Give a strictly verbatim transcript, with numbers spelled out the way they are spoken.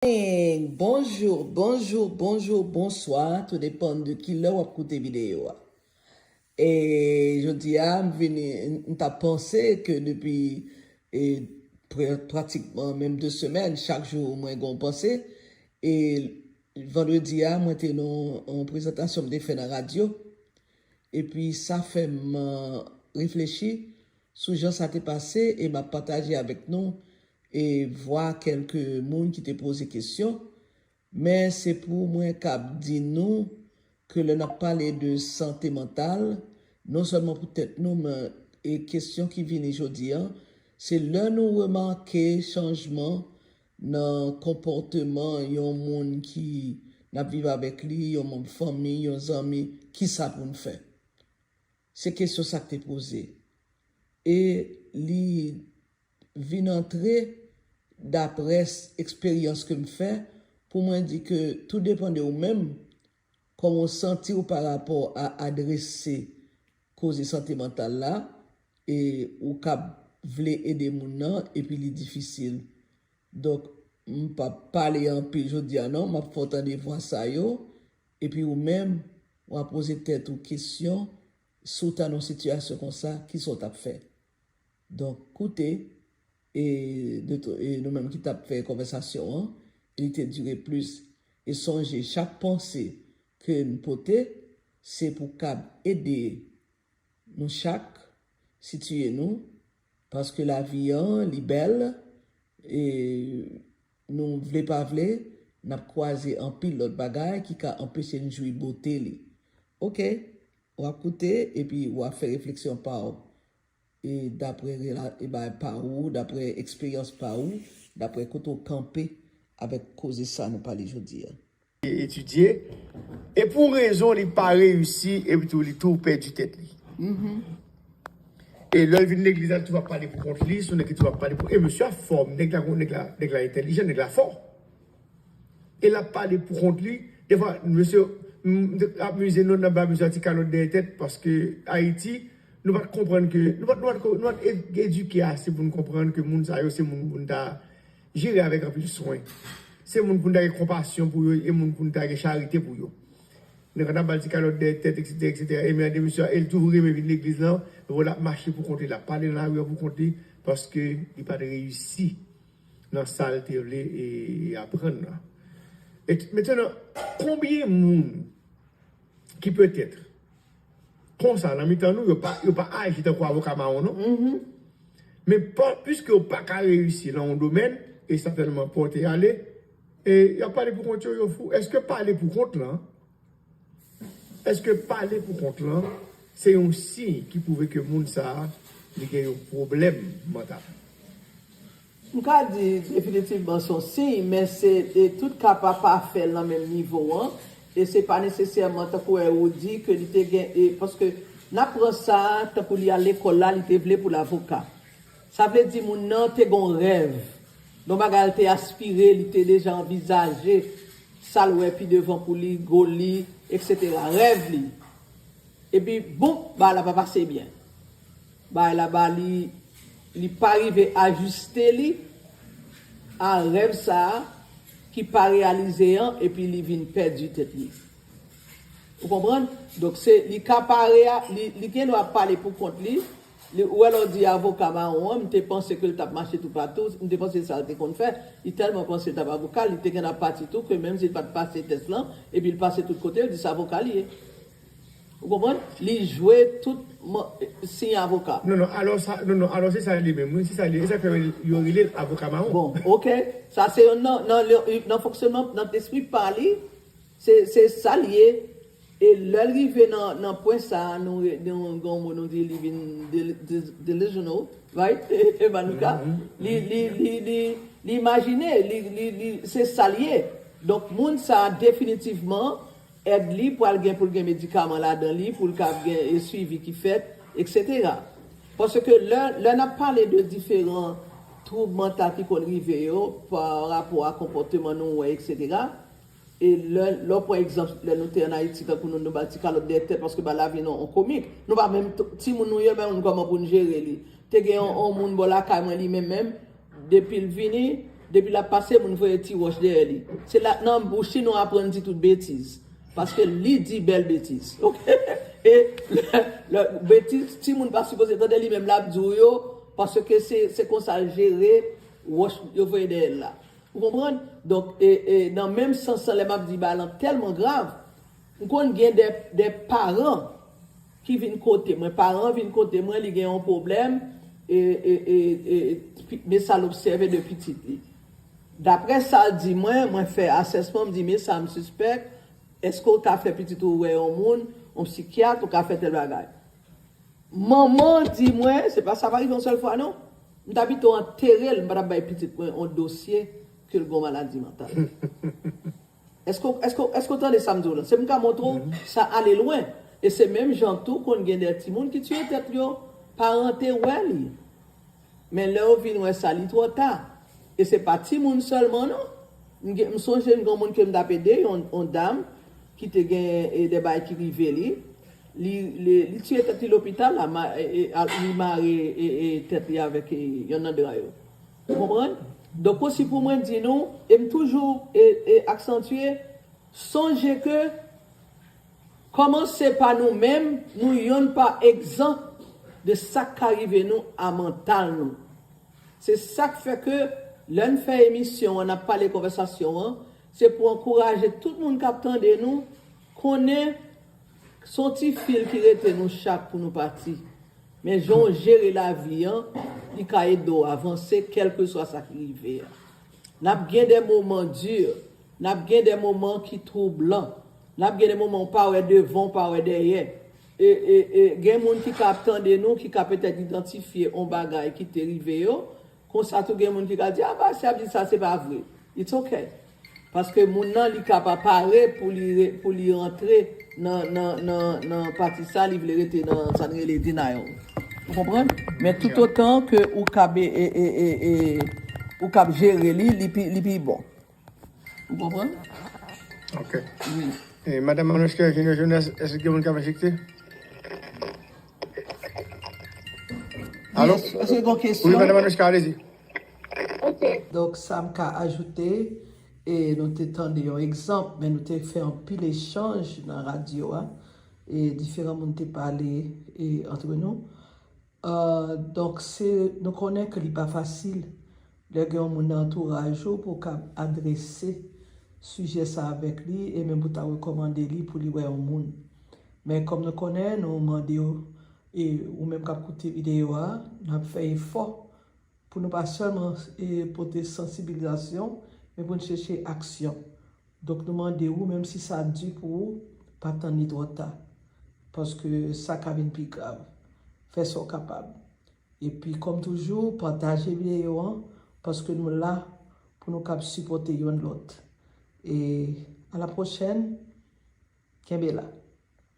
Bonjou, bonjou, bonjou, bonswa, tou depann de ki lè w ap koute videyo a. E jodi a, m vini, m t ap panse ke depi, e, pra-, pratikman menm de semèn, chak jou mwen gen yon panse. E vandredi a, mwen te nan yon prezantasyon m te fè nan radyo. Epi sa fè m, e, reflechi sou jan sa te pase e m ap pataje avèk nou e vwa kèlke moun ki te poze kesyon. Men se pou mwen kab di nou ke lè n ap pale de sante mantal, non sèlman pou tèt nou, men e kesyon ki vini jodi a, se lè nou remake chanjman nan konpòteman yon moun ki n ap viv avèk li, yon manm fanmi, yon zanmi, kisa pou n fè? Se kesyon sa k te poze. E li vin antre daprè s-, eksperyans ke m fè, pou mwen di ke tou depann de ou menm, kòman w santi w pa rapò a adrese koze sante mantal la, e ou kab vle ede moun nan, epi li difisil. Donk, m p ap pale anpil jodi a non, m ap fè w tande vwa sa yo, epi ou menm, w a poze tèt ou kesyon, si w ta nan yon sitiyasyon konsa, kisa w t ap fè? Donk, koute, e, de to-, e nou menm ki t ap fè konvèsasyon an, li te dire plis. E sonje, chak panse ke n pote, se pou kab ede nou chak sitiye nou, paske lavi an, li bèl, e nou vle pa vle, n ap kwaze anpil lòt bagay ki ka anpeche n jwi bote li. Oke, w ap koute, epi w ap fè refleksyon pa w. E daprè rela-, e bagay pa ou, daprè eksperyans pa ou, daprè kote w kanpe avèk koze sa nou pale jodi a. Etidye, e pou rezon li pa reyisi, epi tou li tou pèdi tèt li. E lè l vin legliz la, li tou ap pale pou kont li, se yon nèg ki tou ap pale pou, e mesye a fò, nèg la, nèg la, nèg la entèlijan, nèg la fò. E l ap pale pou kont li. Defwa, mesye, m, m ap mize nou nan ba mesye a ti kalòt dèyè tèt, paske Ayiti, nou pa t konprann ke, nou pa t, nou pa t, nou pa t ed-, edike ase pou n konprann ke moun sa yo se moun pou n ta jere avèk anpil swen. Se moun pou n ta gen konpasyon pou yo, e moun pou n ta gen charite pou yo. Nèg la t ap ba l ti kalòt dèyè tèt, etsetera, etsetera. E men de mesye a, e l toujou renmen vin legliz lan, men l ap mache pou kont li, l ap pale nan lari a pou kont li, paske li pa t reyisi nan sa l te vle e, e aprann nan. E t-, mentenan, konbyen moun ki petèt konsa nan mitan nou, yo pa, yo pa aji tankou avoka mawon, non? Men pa, piske yo pa ka reyisi nan yon domèn, e sa tèlman pòte ale, e y ap pale pou kont yo, yo fou. Èske pale pou kont lan, èske pale pou kont lan, se yon siy ki pwouve ke moun sa a, li gen yon pwoblèm mantal? M ka di definitivman se yon siy, men se, e tout ka pa pafè nan menm nivo an, e se pa nesesèman tankou wè ou di ke li te gen, e paske n ap pran sa tankou li al lekòl la, li te vle pou l avoka. Sa vle di moun nan te gen yon rèv, yon bagay l te aspire, li te deja anvizaje sa l wè pi devan pou li, gòl li, etsetera. Rèv li. Epi, bon, bagay la pa pase byen. Bagay la ba li, li pa rive ajiste li a rèv sa a ki pa reyalize an, epi li vin pèdi tèt li. Ou konprann? Donk, se, li ka pare a, li, li gen dwa pale pou kont li. Li, ou wè lè w di avoka mawon an, m te panse ke l t ap mache toupatou, m te panse se sa l te konn fè. Li tèlman panse l t ap avoka, li te gen ap pati tou, ke menm si l pa t pase tès lan, epi l pase tout kote, l di se avoka li ye. Ou konprann? Li jwe tout man-, siy avoka. Non, non, alò sa, non, non, alò se sa li menm, wi, se sa li, e sa k fè yo rele l avoka mawon. Bon, oke. Sa se yon nan, nan, nan fonksyonman, nan lespri pa li, se, se sa l ye. E lè l rive nan, nan pwen sa a, nou, nou gen yon mo nou di li vin del-, del-, delusional, right? E Manuka, li, li, li, li, li imajine, li, li, li, se sa l ye. Donk, moun sa a, definitivman, èd li pral gen pou l gen medikaman ladan li, pou l ka gen, e, swivi ki fèt, etsetera. Paske lè, lè n ap pale de diferan twoub mantal ki konn rive yo, pa rapò a konpòteman nou wè, etsetera, e lè, lè w pran egzanp, lè nou te ann Ayiti, tankou nou, nou ba l ti kalòt dèyè tèt, paske bagay la vin yon, yon komik. Nou pa menm t-, timoun nou ye, menm kòman pou n jere li. Te gen yon, yon moun bò lakay mwen, li menm, menm, depi l vini, Depi l ap pase, moun voye ti wòch dèyè li. Se la, nan bouch li, nou aprann di tout betiz. Paske li di bèl betiz. Oke? E lè, lè betiz, timoun pa sipoze tande li menm l ap di w yo, paske se, se konsa l jere wòch yo voye dèyè l la. Ou konprann? Donk, e, e, nan menm sans lan, lè m ap di bagay lan tèlman grav, m konn gen de, de paran ki vin kote mwen. Paran vin kote mwen, li gen yon pwoblèm, e, e, e, e, pi- men sa l obsève de pitit li. Daprè sa l di mwen, mwen fè asèsman, m di, men sa m sispèk, èske w ka fè pitit ou wè yon moun, yon sikyat, ou ka fè tèl bagay? Manman di mwen, se pa sa pa rive yon sèl fwa non. M ta pito antere l, m pa t ap bay pitit mwen yon dosye ke l gen maladi mantal. Èske, èske, èske w tande sa m di w la? Se pou m ka montre w sa ale lwen. E se menm jan tou konn gen de timoun ki tiye tèt yo, paran te wè li. Men lè yo vin wè sa, li twò ta. E se pa timoun sèlman non. M gen- m sonje m gen yon moun ke m t ap ede, yon, yon dam ki te gen e, de bagay ki rive li. Li, li, li tiye tèt li lopital la, ma, e, e, al- li mare e, e, tèt li avèk e, yonn nan dra yo. Ou konprann? Donk, osi pou mwen di nou, e m toujou e, e, aksantye, sonje ke kòmanse pa nou menm, nou yonn pa egzanp de sa k ka rive nou a mantal nou. Se sa k fè ke lè n fè emisyon an, n ap pale konvèsasyon an, se pou ankouraje tout moun k ap tande nou konnen se yon ti fil ki rete nou chak pou nou pati. Men jan w jere lavi an, li ka ede w avanse kèlkeswa sa ki rive a. N ap gen de moman di, n ap gen de moman ki twoublan, n ap gen de moman w pa wè devan, w pa wè dèyè. E, e, e, gen moun ki ka ap tande nou, ki ka petèt idantifye yon bagay ki te rive yo. Konsa tou gen moun ki ka di, a, pastè ap di sa, se pa vre. It's okay. Paske moun nan, li ka pa pare pou li, re- pou li rantre nan, nan, nan, nan pati sa, li vle rete nan sa n rele denial. Ou konprann? Men toutotan ke ou kab, e, e, e, e, ou kab jere li, li pi, li pi bon. Ou konprann? Ok. Wi. E, Madanm Manouchka, Junior Jonas, èske gen moun k ap enjekte? Alo? Yes, èske gen kesyon? Wi, Madanm Manouchka, alezi. Ok. Donk, sa m ka ajoute, e nou te tande yon egzanp, men nou te fè anpil echanj nan radyo a, e diferan moun te pale e antre nou. Uh, donk, se, nou konnen ke li pa fasil lè gen yon moun nan antouraj ou pou w kab adrese sijè sa avèk li e menm pou ta rekòmande li pou li wè yon moun. Men kòm nou konnen, nou mande w, e ou menm k ap koute videyo a, n ap fè efò pou nou pa sèlman e pote sansibilizasyon, men pou n chèche aksyon. Donk, nou mande w, menm si sa di pou ou, pa tann li twò ta. Paske sa ka vin pi grav. Fè sa w kapab. Epi, kòm toujou, pataje videyo an, paske nou la pou nou kab sipòte yonn lòt. E a la pwochèn, kenbe la.